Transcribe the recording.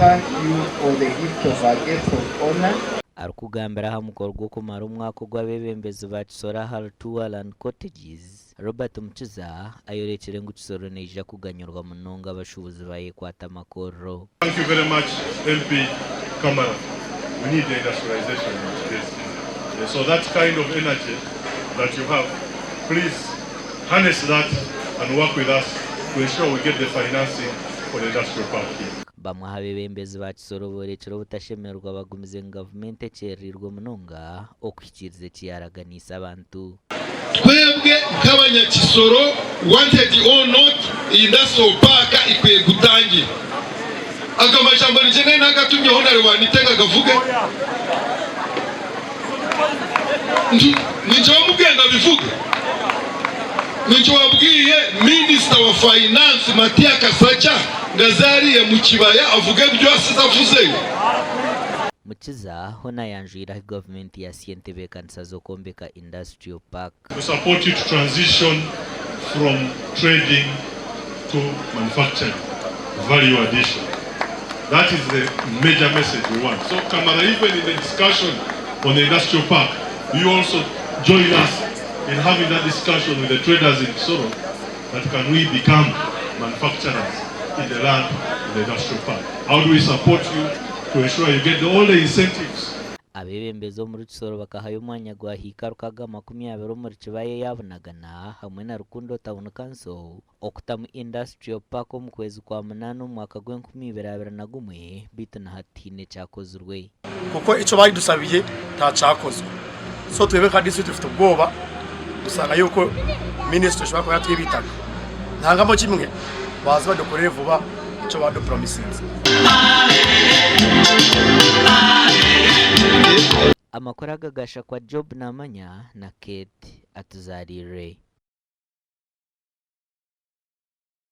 thank you for the gift of our guest of honor. Arikugambira aha mukoro gw'okumara omwaka ogw'abeebembezi ba Kisoro aha Rutuwaland Cottages, Robert Mukiza ayorekire ngu Kisoro neija kuganyurwa munonga abashuubuzi bayekwata amakorero. Thank you very much MP Kamara, we need the industrialization in Kigezi so that kind of energy that you have please harness that and work with us to ensure we get the financing for the industrial park here. Bamwe aha beebembezi ba Kisoro boorekire obutashemererwa bagumize ngu gavumenti ekyerereirwe munonga okuhikiiriza eki yaaraganiise abantu. Twebwe nk'abanyakisoro wanted or not iyi industrial park ikwiye gutangira. Aga majambo nigye nari nagatumyeho nari wanite ngagavuge? Ningye wamubwiye ngu abivuge? Ningye wabwiye minisita wa finance Matia Kasaija ngu aze hariya mukibaya avuge ebyo asize avuzeyo? Mukiza hoona ayanjwire ahu gavumenti yaatsya entebeekanisa z'okwombeka Industrial Park. To support you to transition from trading to manufacturing, value addition. That is the major message we want. So Kamara, even in the discussion on the industrial park, you also join us in having that discussion with the traders in Kisoro that can we become manufacturers in the land in the industrial park. How do we support you to ensure you get all the incentives? Abeebembezi omuri Kisoro bakahayo omwanya gwa hiika 620 omuri Kibaya eya Bunagana hamwe na Rukundo Town Council okutamu Industrial Park omu kwezi kwa munaana omu mwaka gw'enkumi ibiri 21 beitu na hati tihaine ekyakozirwe. Kuko icyo bayidusabiye ntacyakozwe so twebwe nka district dufite ubwoba dusanga yuko minisitiri ishobora kuba yatwiba itaka ntangamo kimwe baze badukorere vuba icyo badupromisinze. Amakuru aga gashakwa Job Namanya na Kate Atuzariire.